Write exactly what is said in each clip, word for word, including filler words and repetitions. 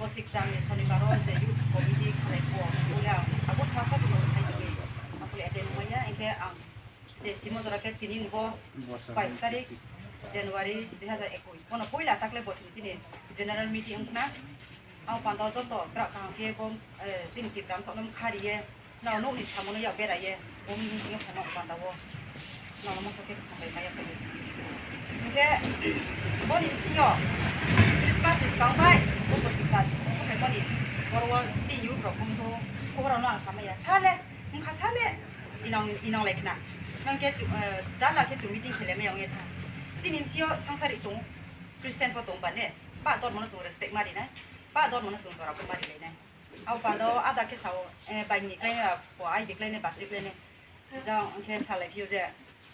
Siksa ni Sonibar o je youth committee khalai ko, ule ang abo sa sa se bo khai tongwi. Ang kule attend maya, hingke ang je simo jora khe tini bo bais tarik January dui hazar ekush. Bono poila takle bo sini sini general meeting wngkha. Ang panda joto tra kaham khe bo, eh, tini Tipra wngthok no khariye. No, nokni samono yak beraye, boni bini phano panda o. Nono masa khe thang bai maya khe. Hingke boni bisingo Christmas ni swkang bai bo bwswk ta sokhe boni boro o chini youth rok bumthu khobor no ang samaya. Sale, wngkha sale, inong, inong lai khna. Nang khe chu, eh, dala khe chu meeting khele maya wngya tha. Chini bisingo sangsari tongo, Christian bo tong ba ne, ba dormo no chung respect ma rinai, ba dormo no chung jora bo ma rinai. Abo panda o ada khe sao, eh, bai ni klai ni spo, ai bi klai ni, batri klai ni. Jang khe salai phio je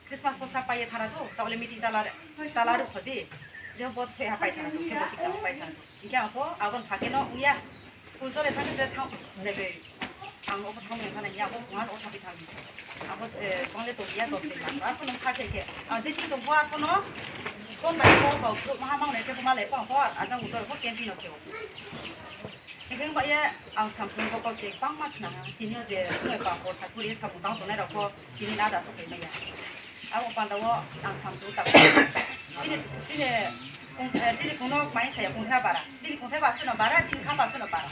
Christmas posa pai thara tu, ta ole meeting tala, tala ru khodi. Je bo thoi ha pai thara tu, khe bo chikang pai thara tu. Hingke ang pho abon phake no wngya. School chole thang khe thang, lebe. Ang obo thang ya khana ya, obo ngan o thang thang. Abo, eh, tongle to ya dos din lang. Ako nang kha khe khe. Ang je ching tong pho ako no. Kon bai ko ko, ko maha mang le khe ko ma le pang pho, ajang utor pho camping no khe. Hingke ba ye ang samsung ko kau se bangma khna ha. Tini o je sumai pa porsa kuri samung tang tongnai rok ko tini na da so kai maya. Abo panda o ang samsung ta. Chini, chini, kung, eh, chini kung no mai saya kung tha bara. Chini kung tha ba suna bara, chini kha ba suna bara.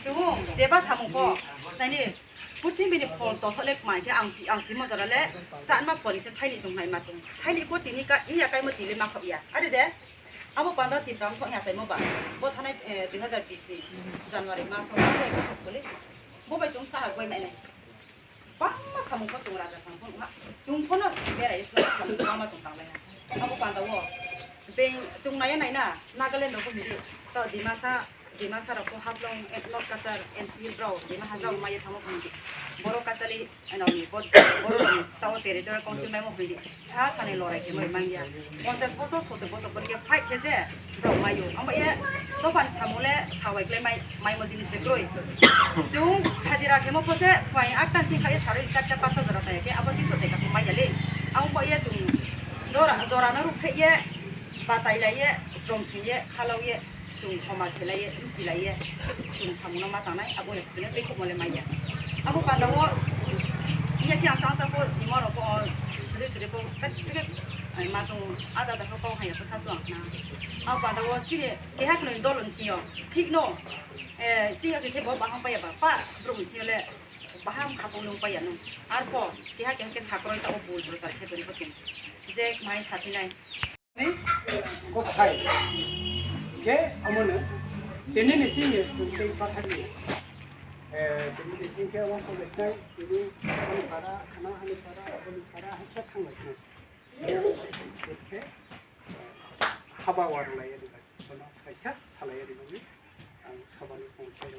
Chung je ba samung ko. Nani purthimbi ni phol to thole mai khe ang, ang simo jora le chanma phol se thaini sung nai ma chung. Thaini ko tini ka iya kai mo tini ma khop ya. Are de. Abo panda Tipra wngthok ni achaimo ba. Bo thanai, eh, dui hazar bish ni January maso, February maso soli. Bo bai chwng saha goi mai nai. Bangma samung pho chwng raja samung pho nungha. Chwng phono berai chwng samung bangma chwng tanglai ha. Abo panda o. Beng chwng naiya naina Nagaland rok bo hindi. To Dimasa, Dimasa rok pho Haflong, eh, North Cachar, N C Hill rok, Dima Hasao maya thango hindi. Borok Kachali Ano ni bo, bo tao territorial council mai mo hindi. Sa sani lorai khe moi mangya. Ponchas bosor, sottor bosor pore khe fight khe je rok mayo. Amo ye dopan samung le sawai kle mai, mai mo jinis le kroi. Chung hajira khe mo pose phai atta sing khai saroi chatta pasta jora tai khe abo tin so tai ka mai ya le. Amo bo ye chung jora, jora no ruk phe ye batai lai ye, chom sing ye, khalau ye. Chwng homa khelaiye, wngchilaiye, chwng samungno ma tangnai, abo ni khwlaiyo tei khukmole maiya. Abo pandao, iya khe ang chang chang pho, imorok pho, chwrwi chwrwi pho, khe, khe, ai, ma chwng ada da pho kok haiya pho sa chwng na. Abo pandao chini keha khwnwi dol wng sio, thik no, eh, chini khe bo baham paiya ba, pa, brum sio le, baham khapung nung paiya nung. Ar pho, keha keha khe sakroi tao bul bul jar khe tong pho chwng. Je mai sa phinai. Ni kokthai. Khe omono tini ni simi chwng tei pathakni. Eh, tini ni simi khe omo songlaisnai, tini ani para, hana ani para, aboni para, hakhe thanglaisnai. Khe haba warwlai ani bai, bono kaisa salai ani bagwi ang sabani chwng sai.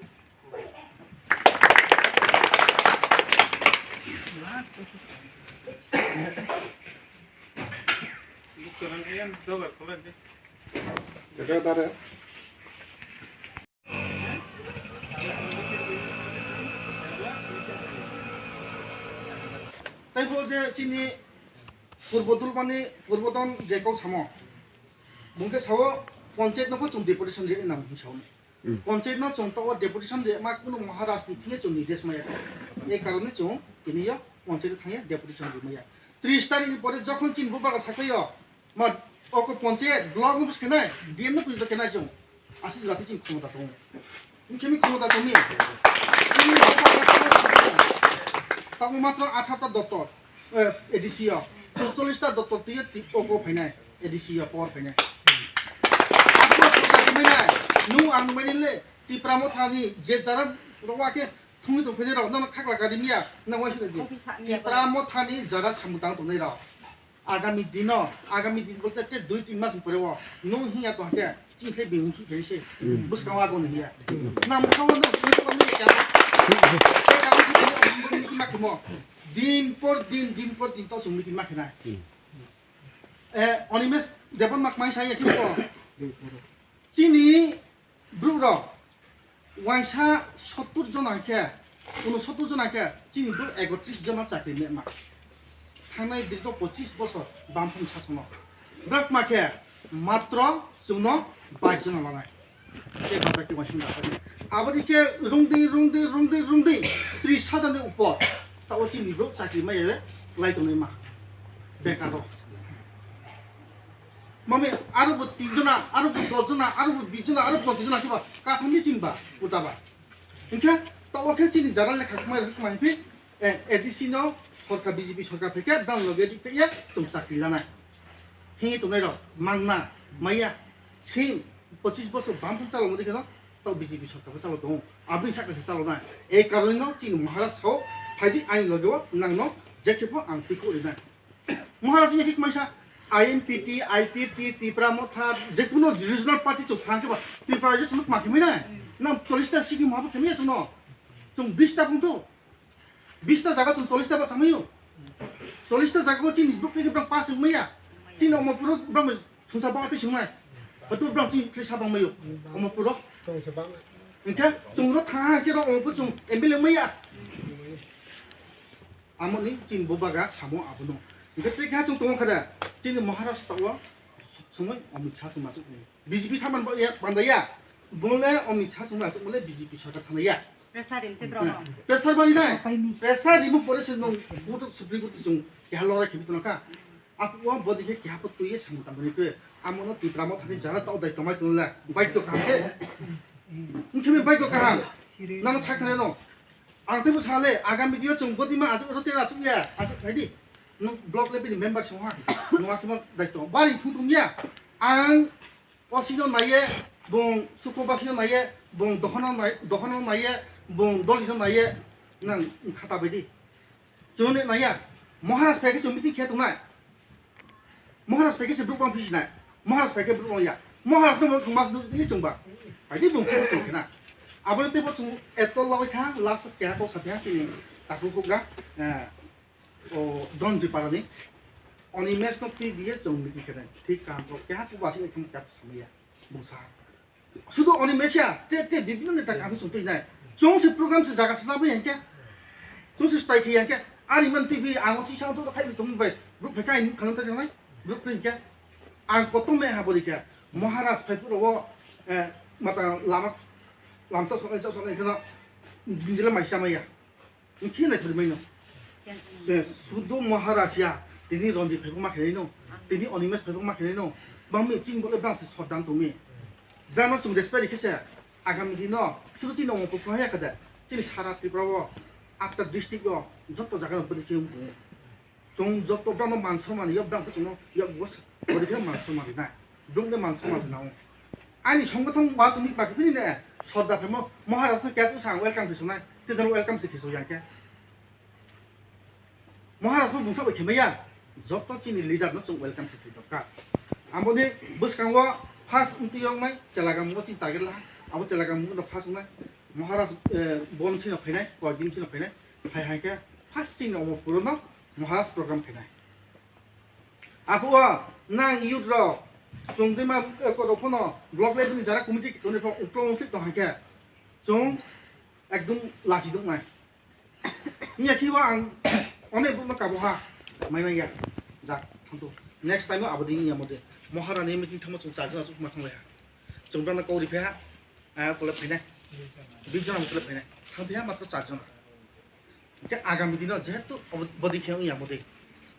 Tei bo je chini Purbo Dulbani, Purbo Don je kok samo. Bung khe sao, panchayat no pho chwng deputation ri nang hinwi sao. Hmm. Panchayat no chwng to deputation ri ma kunu Maharaj ni thing chwng ni des maya. E karone chwng tini yo panchayat thangya deputation ri maya. Tris tarik ni pore jokhon chini bubagra sakhayo, ma oko panchayat block office khenai, D M no pujito khenai chwng. Aswk jati chini khomota tongo. Wngkhe mi khomota tongmi. Chini bubagra tamo matro athar ta doptor. Eh, A D C o. Chorchollis ta doptor twi ti oko phainai. A D C o power phainai. Aswk jati mai nai. Nung ang nung mai le. Tipra Motha ni je jara rok wa khe thungwi tong phainai rok, nono khakla kari miya, nang waisa da je. Tipra Motha ni jara samung tang tongnai rok. Agami dino, agami din bolte te dui tin mas pore o, nung hiya to hake, chini khe bini khi khe se. Hmm. Buskang wa goni hiya. Hmm. Nam khawa no, ni ko mi ya. Te ka mi ki ma khimo. Din por din, din por din to sung mi ma khinai. Hmm. Eh, Animesh Debbarma mai sa ya ki ko. Chini brouh rok waisa sottur jona khe, unosottur jona khe chini brouh ekotris jona chakri mema. Thangnai dirgho pochis bosor Bamphang sasono. Bwrwkma khe matro chwngno bais jona lanai. Tei bata khe waising da. Aboni khe rungdi, rungdi, rungdi, rungdi, tris hajar ni upor. Tao chini bro chakri mai re, lai tongnai ma. Bekar rok. Mami, aro bo tin jona, aro bo dos jona, aro bo bis jona, aro ponchis jona khe ba, katham ni chini ba, uta ba. Hinkhe, tao khe chini jara lekha khmai rok khmai phi, eh, A D C no sorkar, B J P sorkar phaikhe, dan loge dik tei ya, tum chakri lanai. Hingi tongnai rok, mangna, maya, sing, pochis bosor bam phun chalo modi kheno, tao B J P sorkar bo chalo tongo. Aboni sakha se chalo nai. Ei karon no chini Maharaj sao, phaidi ani loge o nang no, je khe pho ang twi kori nai. Maharaj ni hik maisa, I N P T, I P F T, Tipra Motha, je kuno regional party chok thang khe ba, Tipra je chunuk ma khimai nai. Nang chollish ta seat ni ma bo khimai ya chwngno. Chwng bis ta bung to. Bis ta jaga chwng chollish ta ba samaio. Chollish ta jaga o chini buk tei bang pass wngmaya. Chini omo puro bang sungsa ba tei swngnai. Hatu bang chini tei sa bang maio. Omo puro. Tongsa bang. Engkhe chwng ro tha khe ro omo puro chwng M L A maya. Amoni chini bo baga samo abono. Engkhe tei kha chwng tongo khada. Chini Maharashtra o sumui Amit Shah suma suk ni. B J P thaman bo ya, bandaya. Bole Amit Shah suma suk bole B J P sarkar thanaya. Pressure rim se bro. Pressure bani nai. Pressure rim pore se nong vote Supreme Court chung keha lorai khibi tongkha. Apu o bodi khe keha pot tuye samung tangmani tuye. Amono Tipra Motha ni jara tao dai tomai tongla. Bai to kaham se. Nkhemi bai to kaham. Nang sakne no. Ang tebo sale agami dio chung bodi ma asuk roche asuk ya. Asuk phaidi. Nung block level ni member song ha. Nung akima dai to. Bari thung thung ya. Ang O C no naiye, bung Sukhobasi no naiye, bung Dohona nai-, Dohona no naiye, bung Doli no naiye, nang khata baidi. Chwng ne naiya, Maharaj phaikhe chwng meeting khe tongnai. Maharaj phaikhe se brouh bang phisinai. Maharaj phaikhe brouh bang ya. Maharaj no thwngma se nukni chwngba. Baidi bung khe chwng khena. Aboni teibo chwng etto logoi kha, last keha kok saphi ha chini takhuk bugra. Eh, O Donji parani. Oni mes no twi biye chwng meeting khe nai. Thik kaham kok keha kubasi ni thum kap samaya. Bung sa. Sudu oni mes ya, te, te bibino neta kaham chwng twi nai. Chwng se program se jaga sana bai hangke. Chwng se style khe hangke. Ari man twi bi ang si sang so khai bi tong bai. Brouh phai kai ni khalang ta janai. Brouh phai hangke. Ang kotom me ha bori khe. Maharaj phai puro wo, eh, mata lama, lamcha sonai cha sonai khana. Dinjila mai samaya. Hwnkhe naithorwi maino. Eh, sudu Maharaj ya, tini Ranjit phaikhe ma khenai no, tini Animesh phaikhe ma khenai no, bangmi chini bole brang se sordam tongmi. Brang no chwng respect rikhe se, agami dino, sudu chini omo kuphang ya kada, chini sara Tripura o, atta district o, joto jaga no bwrwi khe wng tongo. Chwng joto brang no man songmani, yak brang khe chwngno yak bus, bwrwi khe man songmani na. Brung de man songma se nao. Ani songbothong wa tumi bakhe bini ne sorda phemo Maharaj no kya sa welcome khe sonai. Te dano welcome se khe so yang khe. Maharaj no bungsa bai khemaya. Joto chini leader no chwng welcome khe thwi dorkar. Amo ni bwskango first wngtwi yong nai Chelagam no chini target la. Abo Chelagam no first wngnai. Maharaj, eh, bon sino phainai, koi din sino phainai. Phai hai khe first chini omo puro no Maharaj program khainai. Apo o nang youth rok chwng twi ma, eh, kotor phano block level ni jara committee toni pho uklo ungphik tong hai khe chwng ekdum lachi duk nai. Wngya khe bo ang onek buk no kabo ha mai nai ya. Jak thanto. Next time o abo ding ya mode. Maharani meeting thangma chwng char jona chukma thang lai ha. Chwng brana kau ri phe ha. Ah, kole phainai. Bis jona kole phainai. Thang phe ha matro char jona. Hingke agami dino jehetu obo-, bodi khe wngya bodi.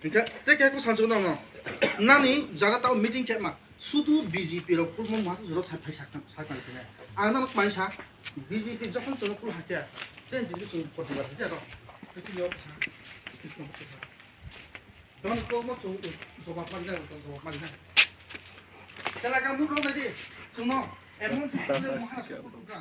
Hingke tei khe kok sanjwk no no. Nani jara tao meeting khe ma. Sudu B J P rok kulmo ma jora sa phai sakang, sakang khe. Ang no mai sa B J P jokhon chwng kul hakya. Ten jini chwng protibar hakya ro. Tei chini office ha. Office no office ha. Don ko mo chwng jawab ma jawab ma. Tela ka mut ro na di. Chwng no. Emon. Maharashtra. Maharashtra.